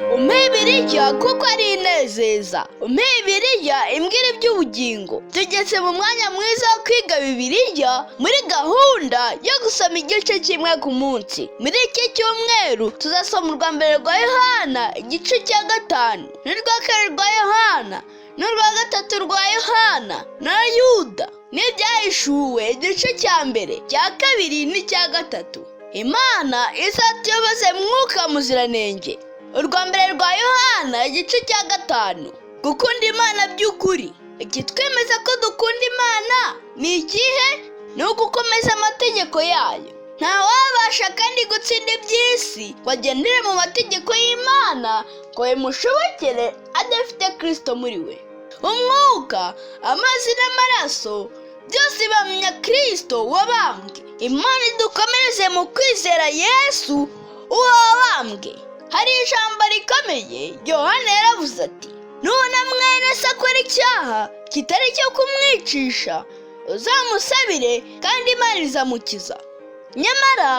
Umpe Bibiliya kuko ari inezeza. Umpe Bibiliya imbwira iby'ubugingo. Tugeze mu mwanya mwiza wo kwiga Bibiliya muri gahunda yo gusoma igice kimwe ku munsi. Muri iki cyumweru tuzasoma urwa mbere rwa Yohana igice cya 5, n'urwa kabiri rwa Yohana, n'urwa gatatu rwa Yohana na Yuda, n'ibyahishuwe igice cya mbere, cya kabiri n'icya gatatu. Imana izatuyoboze Mwuka Muziranenge. Urwa mbere rwa Yohana igice cya 5. Gukunda Imana by'ukuri. Ikitwemeza ko dukunda Imana ni ikihe? Ni ugukomeza amategeko yayo. Nta wabasha kandi gutsinda iby'isi ngo agendere mu mategeko y'Imana ngo bimushobokere adafite Kristo muri we. Umwuka, amazi n'amaraso byose bamenya Kristo wabambwe. Imana idukomereze mu kwizera Yesu uwo wabambwe. Hari ijambo rikomeye Yohana yaravuze ati: "Nubona mwene se akora icyaha kitari icyo kumwicisha, uzamusabire kandi Imana izamukiza." Nyamara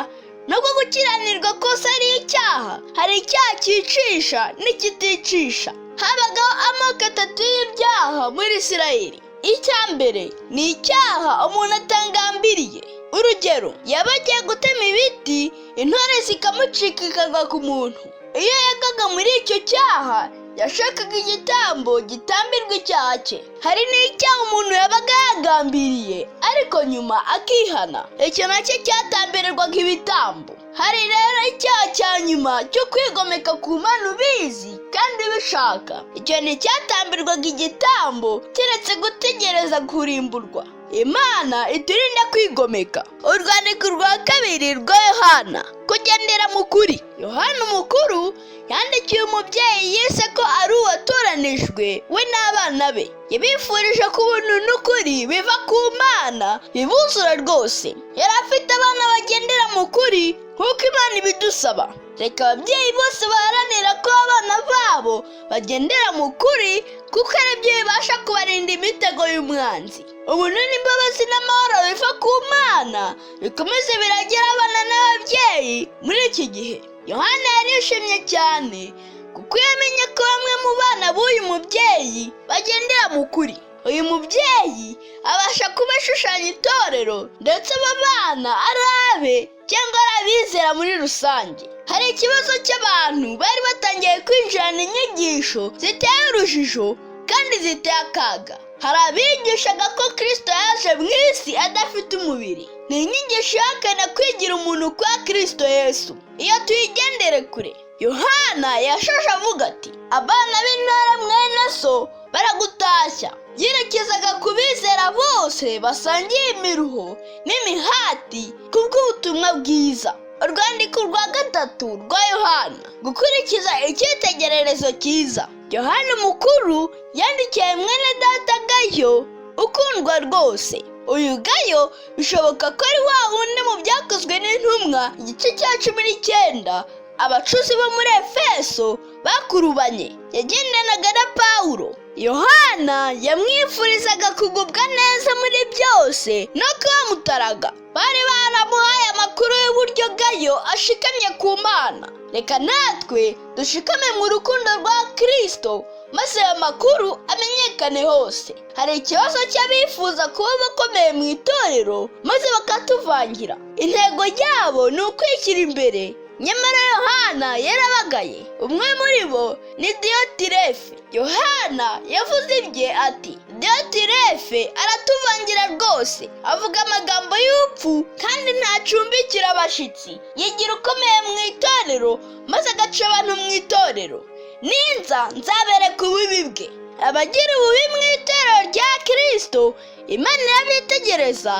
nubwo gukiranirwa kose ari icyaha, hari icyaha cyicisha n'ikiticisha. Habagaho amoko atatu y'ibyaha muri Isirayeli. Icya mbere ni icyaha umuntu atangambiriye. Urugero, yaba agiye gutema ibiti, intore zikamucika ikagwa ku muntu. Iyo yagwaga muri icyo cyaha, yashakaga igitambo gitambirwa icyaha cye. Hari n'icyaha umuntu yabaga yagambiriye ariko nyuma akihana. Icyo nacyo cyatambirwaga ibitambo. Hari rero icyaha cya nyuma cyo kwigomeka ku Mana ubizi kandi ubishaka. Icyo nticyatambirwaga igitambo keretse gutegereza kurimburwa. Imana iturinde kwigomeka. Urwandiko rwa kabiri rwa Yohana. Kugendera mu kuri. Yohana umukuru yandikiye umubyeyi yise ko ari uwatoranijwe, we n'abana be. Yabifurije ko ubuntu n'ukuri biva ku Mana bibuzura rwose. Yari afite abana bagendera mu kuri nk'uko Imana ibidusaba. Reka ababyeyi bose baharanira ko abana babo bagendera mu kuri, kuko aribyo bibasha kubarinda imitego y'umwanzi. Ubuntu n'imbabazi n'amahoro biva ku Mana bikomeze biragera abana n'ababyeyi muri iki gihe. Yohana yarishimye cyane kuko yamenye ko bamwe mu bana b'uyu mubyeyi bagendera mu kuri. Uyu mubyeyi abasha kuba ashushanya itorero, ndetse aba bana ari abe cyangwa ari abizera muri rusange. Hari ikibazo cy'abantu bari batangiye kwinjirana inyigisho ziteye urujijo kandi ziteye akaga. Hari abigishaga ko Kristo yaje mu isi adafite umubiri. Ni inyigisho ihakana kwigira umuntu kwa Kristo Yesu. Iyo tuyigendere kure. Yohana yashoje avuga ati: "Abana b'intore mwene so baragutashya." Yerekezaga ku bizera bose basangiye imiruho n'imihati kubw'ubutumwa bwiza. Urwandiko rwa gatatu rwa Yohana. Gukurikiza icyitegererezo cyiza. Yohana umukuru yandikiye mwene data Gayo ukundwa rwose. Uyu Gayo bishoboka ko ari wa wundi mu Byakozwe n'Intumwa igice cya 19 abacuzi bo muri Efeso bakurubanye. Yagendanaga na Pawulo. Yohana yamwifurizaga kugubwa neza muri byose no kuba mutaraga. Bari baramuhaye amakuru y'uburyo Gayo ashikamye ku Mana. Reka natwe dushikame mu rukundo rwa Kristo, maze ayo makuru amenyekane hose. Hari ikibazo cy'abifuza kuba bakomeye mu itorero maze bakatuvangira. Intego yabo ni ukwishyira imbere. Nyamara Yohana yarabagaye. Umwe muri bo ni Diyotirefe. Yohana yavuze ibye ati: "Diyotirefe aratuvangira rwose, avuga amagambo y'ubupfu kandi ntacumbikira abashyitsi. Yigira ukomeye mu itorero maze agaca abantu mu itorero. Ninza nzabereka ububi bwe." Abagira ububi mu itorero rya Kristo, Imana irabitegereza,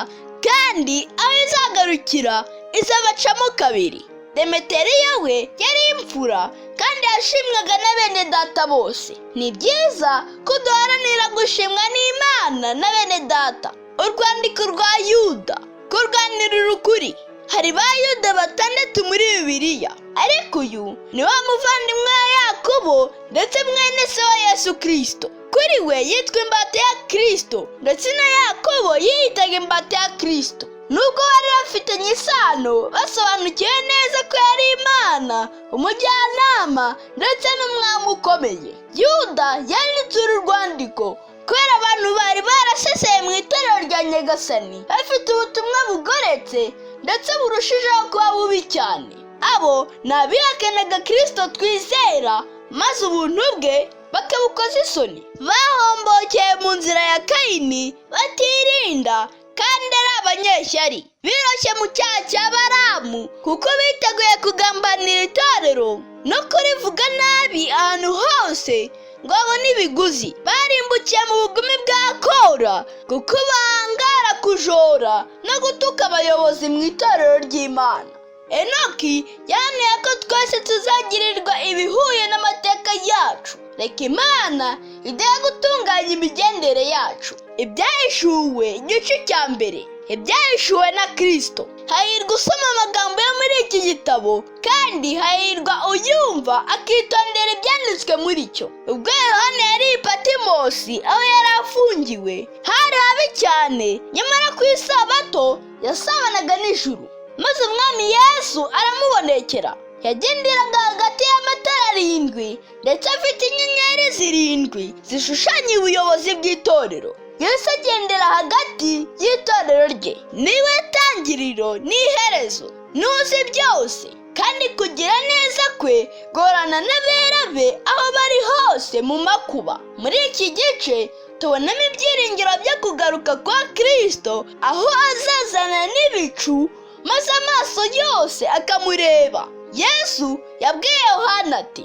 kandi aho izagarukira izabacamo kabiri. Demeteriyo we yari imfura kandi yashimwaga na bene data bose. Ni byiza ko duharanira gushimwa n'Imana na bene data. Urwandiko rwa Yuda. Kurwanirira ukuri. Hari ba Yuda 6 muri Bibiliya, ariko uyu ni wa muvandimwe wa Yakobo ndetse mwene se wa Yesu Kristo. Kuri we yitwa imbata ya Kristo, ndetse na Yakobo yiyitaga imbata ya Kristo. Nubwo bari bafitanye isano, basobanukiwe neza ko yari Imana, umujyanama ndetse n'umwami ukomeye. Yuda yanditse uru rwandiko kubera abantu bari baraseseye mu itorero rya Nyagasani, bafite ubutumwa bugoretse ndetse burushijeho kuba bubi cyane. Abo ni abihakanaga Kristo twizera, maze ubuntu bwe bakabukoza isoni. Bahombokeye mu nzira ya Kayini batirinda kandi ari abanyeshyari. Biroshye mu cyaha cya Balamu kuko biteguye kugambanira itorero no kurivuga nabi ahantu hose ngo babone ibiguzi. Barimbukiye mu bugome bwa Kora kuko bangara kujora no gutuka abayobozi mu itorero ry'Imana. Enoki yahanuye ko twese tuzagirirwa ibihuye n'amateka yacu. Reka Imana iduhe gutunganya imigendere yacu. Ibyahishuwe igice cya mbere. Ibyahishuwe na Kristo. Hahirwa usoma amagambo yo muri iki gitabo, kandi hahirwa uyumva akitondera ibyanditswe muri cyo. Ubwo Yohana yari i Patimosi aho yari afungiwe, hari habi cyane, nyamara ku isabato yasabanaga n'ijuru, maze umwami Yesu aramubonekera. Yagenderaga hagati y'amatara arindwi ndetse afite inyenyeri zirindwi zishushanya ubuyobozi bw'itorero. Yesu agendera hagati y'itorero rye. Niwe tangiriro n'iherezo, nuzi byose, kandi kugira neza kwe guhorana n'abera be aho bari hose mu makuba. Muri iki gice tubonamo ibyiringiro byo kugaruka kwa Kristo, aho azazana n'ibicu maze amaso yose akamureba. Yesu yabwiye Yohana ati: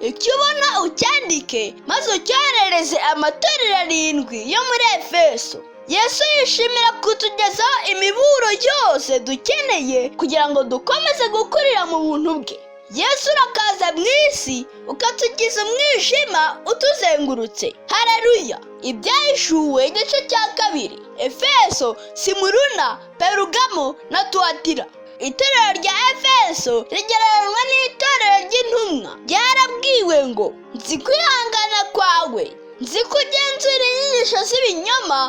"Icyo ubona ucyandike maze ucyoherereze amatorero arindwi yo muri Efeso." Yesu yishimira kutugezaho imiburo yose dukeneye kugira ngo dukomeze gukurira mu buntu bwe. Yesu urakaza mu isi ukatugiza umwijima utuzengurutse. Haleluya! Ibyahishuwe igice cya kabiri. Efeso, Simuruna, Perugamo na Tuwatira. Itorero rya Efeso rigereranywa n'itorero ry'intumwa. Ryarabwiwe ngo: "Nzi kwihangana kwawe, nzi kugenzura inyigisho z'ibinyoma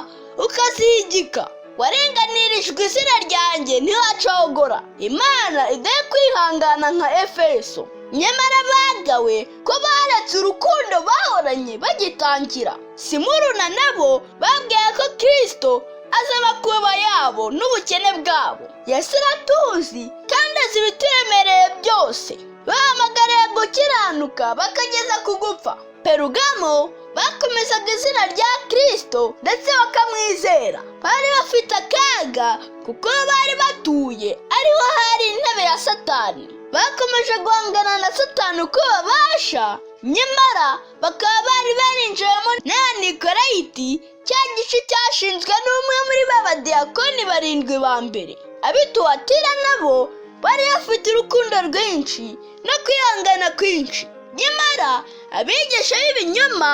ukazigika, warenganirijwe izina ryanjye ntiwacogora." Imana iduhe kwihangana nka Efeso. Nyamara bagawe ko baretse urukundo bahoranye bagitangira. Simuruna nabo babwiye ko Kristo azi amakuba yabo n'ubukene bwabo. Yesu aratuzi kandi azi ibituremereye byose. Bahamagariye gukiranuka bakageza ku gupfa. Perugamo bakomezaga izina rya Kristo ndetse bakamwizera. Bari bafite akaga kuko bari batuye ariho hari intebe ya Satani. Bakomeje guhangana na Satani uko babasha, nyamara bakaba bari barinjiyemo na Nikolayiti, cya gice cyashinzwe n'umwe muri ba badiyakoni barindwi ba mbere. Abituwatira nabo bari bafite urukundo rwinshi no kwihangana kwinshi, nyamara abigisha b'ibinyoma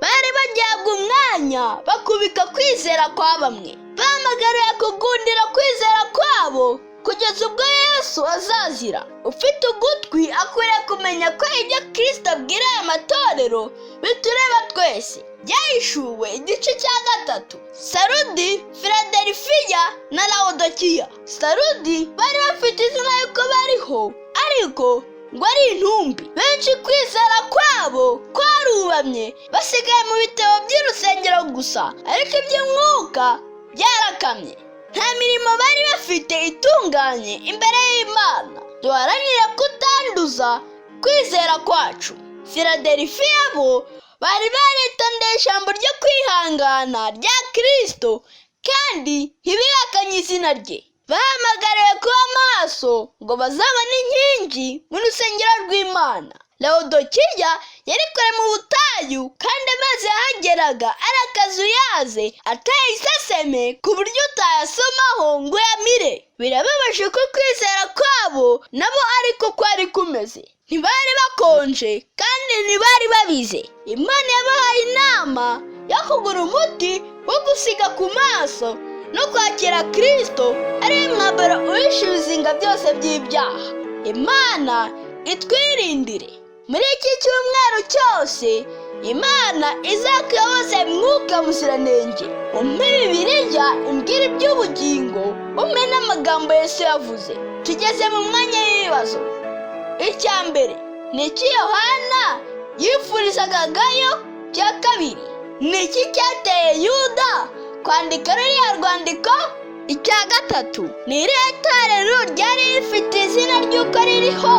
bari bagihabwa umwanya bakubika kwizera kwa bamwe. Bahamagariwe kugundira kwizera kwabo kugeza ubwo Yesu azazira. Ufite ugutwi akwiriye kumenya ko ibyo Kristo abwira aya matorero bitureba twese. Byahishuwe igice cya gatatu. Sarudi, Filadelifiya na Laodikiya. Sarudi bari bafite izina yuko bariho, ariko ngo ari intumbi. Benshi kwizera kwabo kwarubamye, basigaye mu bitabo by'urusengero gusa, ariko iby'umwuka byarakamye. Nta mirimo bari bafite itunganye imbere y'Imana. Duharanire kutanduza kwizera kwacu. Filadelifiya bo bari baritondeye ijambo ryo kwihangana rya Kristo kandi ntibihakanye izina rye. Bahamagariwe kuba maso ngo bazabone inkingi mu rusengero rw'Imana. Laodikiya yari kure mu butayu, kandi amazi yahageraga ari akazuyaze ateye iseseme ku buryo utayasomaho ngo uyamire. Birababaje ko kwizera kwabo nabo ariko kwari kumeze. Ntibari bakonje kandi ntibari babize. Imana yabahaye inama yo kugura umuti wo gusiga ku maso no kwakira Kristo ari mwambaro uhisha ibizinga byose by'ibyaha. Imana itwirindire. Muri iki cyumweru cyose Imana izakuyoboze mwuka muziranenge. Umpe Bibiliya imbwira iby'ubugingo, Umpe n'amagambo Yesu yavuze. Tugeze mu mwanya w'ibibazo. Icya mbere: ni iki Yohana yifurizaga Gayo? Cya kabiri: ni iki cyateye Yuda kwandika ruriya rwandiko? Icya gatatu: ni irihe torero ryari rifite izina ry'uko ririho?